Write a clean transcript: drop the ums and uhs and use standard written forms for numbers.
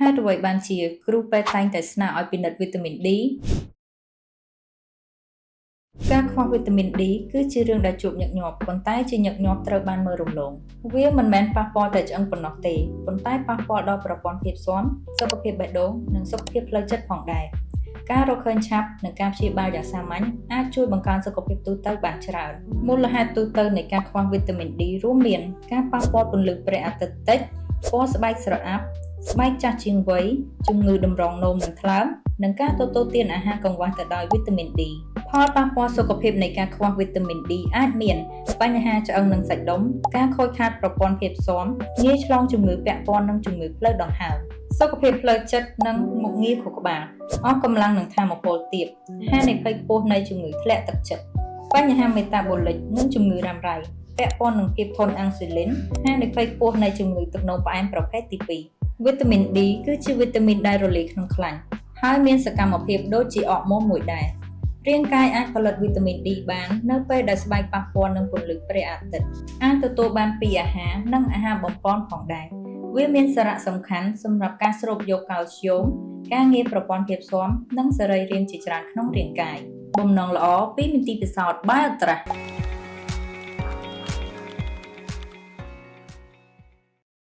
េតុអ្វីបានជាគ្រូពេទ្យតែងតែស្នើឲ្យពិនិត្យវីតាមីន D? ការខ្វះវីតាមីន D គឺជារឿងដែលជួបញឹកញាប់ប៉ុន្តែជាញឹកញាប់ត្រូវបានមើលរំលងវាមិនមែនប៉ះពាល់តែឆ្អឹងប៉ុណ្ណោះទេប៉ុន្តែប៉ះពាល់ដល់ប្រព័ន្ធភាពស៊ាំសុខភាពបេះដូងនិងសុខភាពផ្លូវចិត្តផងដែរការរកឃើញឆាប់និងការព្យាបាលយ៉ាងសាមញ្ញអាចជួយបង្កើនសុខភាពទូទៅបានច្រើនមូលហេតុទូទៅនៃការខ្វះវីតាមីន D រួមមានការប៉ះពាល់ពន្លឺព្រះអាទិត្យតិចពណ៌ស្បែកស្រអាប់ស្បែកចាស់ជាងវ័យជំងឺតម្រងនោមនិងថ្លើមនិងការទទួលទានអាហារកង្វះទៅដោយវីតាមីន D ផលប៉ះពាល់សុខភាពនៃការខ្វះវីតាមីន D អាចមានបញ្ហាឆ្អឹងនិងសាច់ដុំការខូចខាតប្រព័ន្ធភាពស៊ាំងាយឆ្លងជំងឺពាក់ព័ន្ធនឹងជំងឺផ្លូវដង្ហើមសុខភាពផ្លូវចិត្តនិងមុខងារខួរក្បាលអស់កម្លាំងនិងថាមពលទាបហានិភ័យខ្ពស់នៃជំងឺធ្លាក់ទឹកចិត្តបញ្ហាមេតាបូលិកនិងជំងឺរ៉ាំរ៉ៃពាក់ព័ន្ធនឹងភាពធន់អាំងស៊ូលីនហានិភ័យខ្ពស់នៃជំងឺទឹកនោមផ្អែមប្រភេទទី2វីតាមីន D គឺជាវីតាមីនដែលរលាយក្នុងខ្លាញ់ហើយមានសកម្មភាពដូចជាអរម៉ូនមួយដែររាងកាយអាចផលិតវីតាមីន D បាននៅពេលដែលស្បែកប៉ះពាល់នឹងពន្លឺព្រះអាទិត្យអាចទទួលបានពីអាហារនិងអាហារបំប៉នផងដែរវាមានសារៈសំខាន់សម្រាប់ការស្រូបយកកាល់ស្យូមការងារប្រព័ន្ធភាពស៊ាំនិងសរីរាង្គជាច្រើនក្នុងរាងកាយបំណងល្អពីមន្ទីរពិសោធន៍បាយអត្រាស់។